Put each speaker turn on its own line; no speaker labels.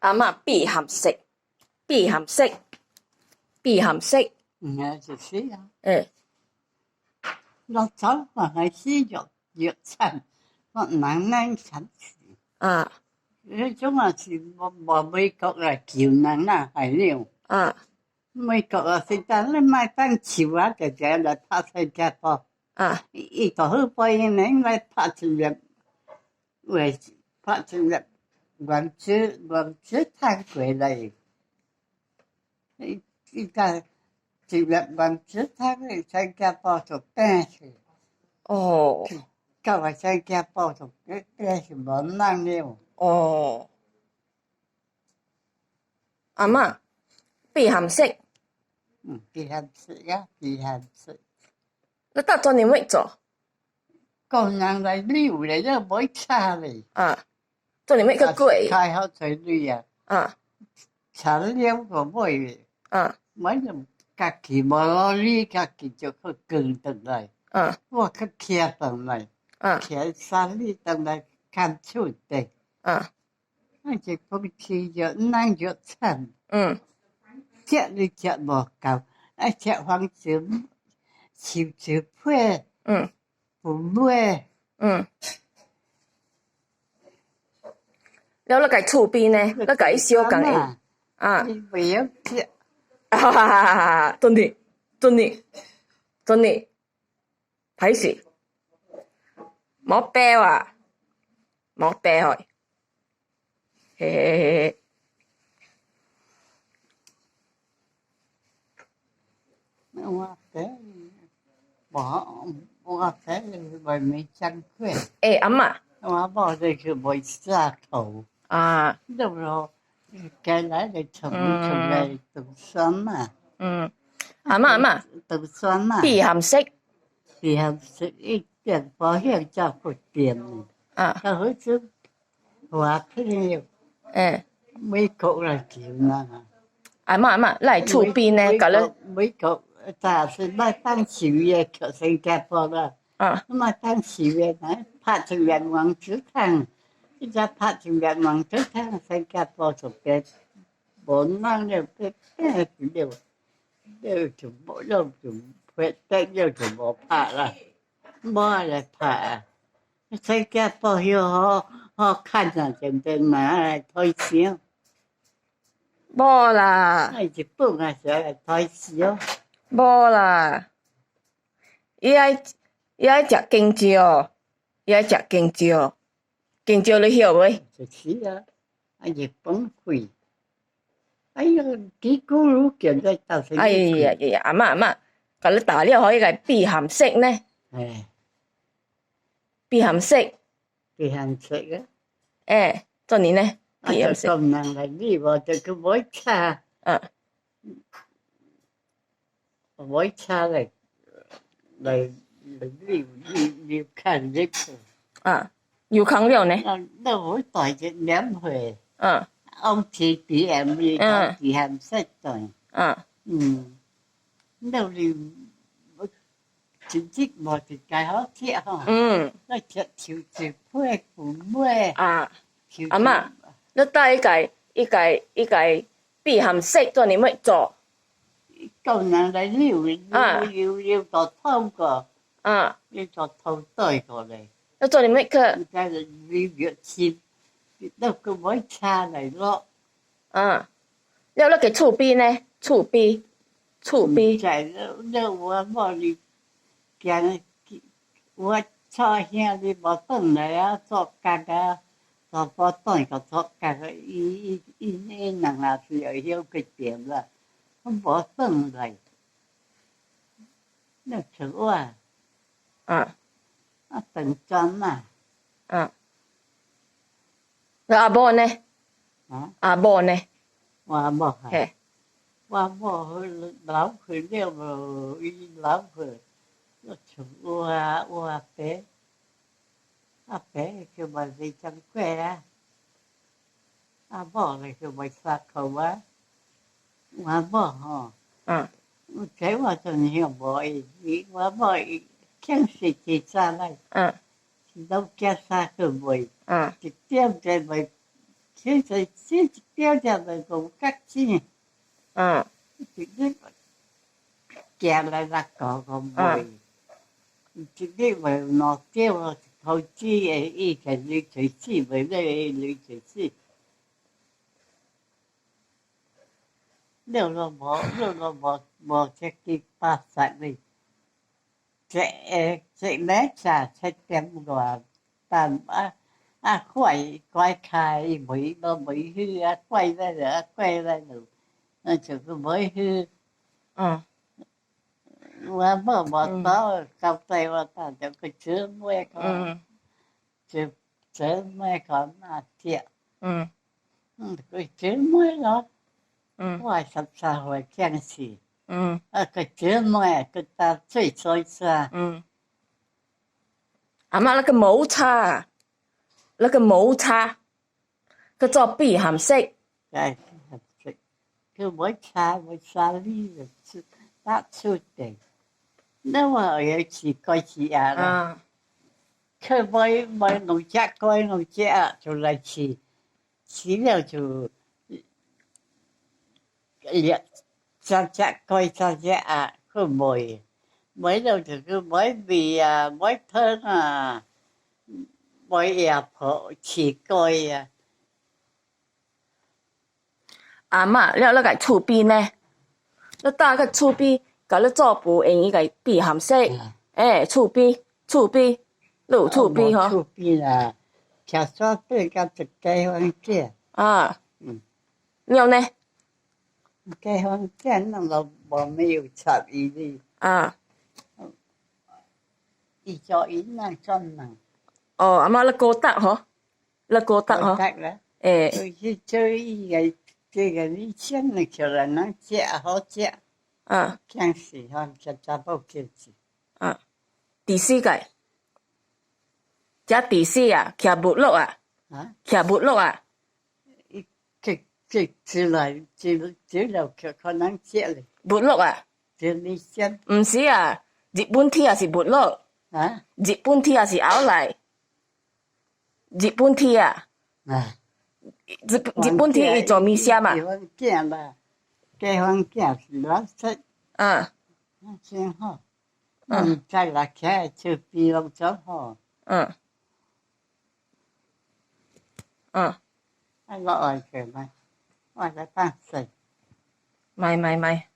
阿嬤秘含式，秘含式，秘含式。
唔係就是啊。
欸。
落酒還係先藥藥餐，我難難產
啊。
你總係是無無美國來救人啦，係了。美國啊，是當你買當球啊，就這來拍新加坡。伊就好背人來拍進入，為拍進入原子彈過來。伊伊個進入原子彈去新加坡就變去。到來新加坡就變變是無人了。
哦。阿嬤，秘含式。
嗯，秘含式啊，秘含式。
你搭做年欲做？
工人來溜咧，你袂炒咧。
啊，做年欲去過。
開好濟鐳啊！炒了個尾咧。買就家己無努力，家己就去扛轉來。我去騎轉來。騎三里轉來牽手的。啊，這空氣就難就慘。食你食無夠，啊，食番薯，樹樹皮。不買。
了，你家厝邊呢？你家小共的。啊。
你不要食。
哈哈哈哈哈！真的，真的，真的，歹勢，莫白啊，莫白哦，嘿嘿嘿嘿。
我白，無我白外面長過。
欸，阿嬤。
我某就去賣沙頭。到咯，過來就衝出來毒酸嘛。
阿嬤阿嬤。
毒酸嘛。
秘含式。
秘含式一點保險照顧店。啊，好似話朋友。美國來救人。
阿嬤阿嬤，咱厝邊呢？共你。
美國但是買當球的去新加坡啦。買當球的，拍成願望之湯，一只拍成願望之湯，新加坡就變無人了，變變了，了就無了就變得了就無拍啦，無愛來拍啊！新加坡遐好好看啊，就變拿來推銷。
無啦。
啊，日本也是來推銷。
無啦，伊愛食香蕉，伊愛食香蕉，香蕉你曉袂？
就是啊，啊日本貴。哎喲，幾咕嚕叫在到處。
哎呀呀，阿嬤阿嬤，共你打了予伊個秘含式呢？
哎。
秘含式。
秘含式啊。
欸，做年呢？秘含式。
啊，就人來你無就去買車。買車來來來溜溜溜看入去。
啊，有空了呢？
那我帶隻兩歲。歐 T B M 呢？秘含式對。那你直接無一家好食吼。那食樹樹皮不買。
啊。阿嬤，你帶伊家伊家伊家秘含式做你欲做？
工人來溜溜溜溜到頭個。溜到頭袋個咧。
你做你欲去？
在溜越深，那個買車來落。
了，你家厝邊呢？厝邊，厝邊。
在那我某你，驚我吵兄弟無轉來啊，做工啊，做無轉個做工，伊伊伊伊人也是會曉決定啦，我無轉來，你出我。啊，轉轉嘛。
那阿某呢？
啊？
阿某呢？
我阿某
嘿。
我阿某老歲了無，伊老歲，我像我我阿伯，阿伯就賣袂長過啊，阿某咧就賣衫褲啊，我阿某吼，我這我陣曉無伊，我阿某伊肯食一早來，是攏寄衫去賣，一點就賣其實這一點點就五角錢。一日行來六個個賣，一日賣兩點，投資的以前女廚師賣咧，女廚師。了都無，了都無無七七八十哩，一下一暝早7點外，但啊啊快快開門都沒去啊，怪來了啊，怪來了，那就是沒去。我無無到交代我大就去煮糜個，煮煮糜個那食。去煮糜咯。我13歲開始。啊，去煮糜，去打水水衫。
阿嬤那個毛叉，那個毛叉，佢做避鹹色。
哎，鹹色，佢冇叉冇沙哩就打出地。那我有次過試下啦。佢買買兩隻雞兩隻鴨就來飼，飼了就兩三隻雞三隻鴨去賣，賣了就去買米啊，買糖啊，買藥鋪飼雞啊。
阿嬤，了你個厝邊呢？你搭個厝邊，共你祖父用伊個避鹹色，欸，厝邊，厝邊，你有厝邊吼？
厝邊啊，徛山頂甲一街坊囝。
了呢？
街坊囝咱都無沒有插伊哩。伊做伊那專門。
哦，阿嬤你高達吼？你高達吼？
高達啦。
欸。
就是做伊個這個你想得出來，能食好食。驚死吼，食查某叫子。
第四個，這第四啊，徛木落啊。
啊？
徛木落啊。
伊這這出來，這這了可能食咧。
木落啊？
這你先。
毋是啊，日本鐵也是木落。
啊？
日本鐵也是後來。日本鐵啊。日本鐵伊做米線嘛。
街坊囝啦，街坊囝是老實。真好。再來起來厝邊攏做好。啊，我愛去嘛，我來放水。
買買買。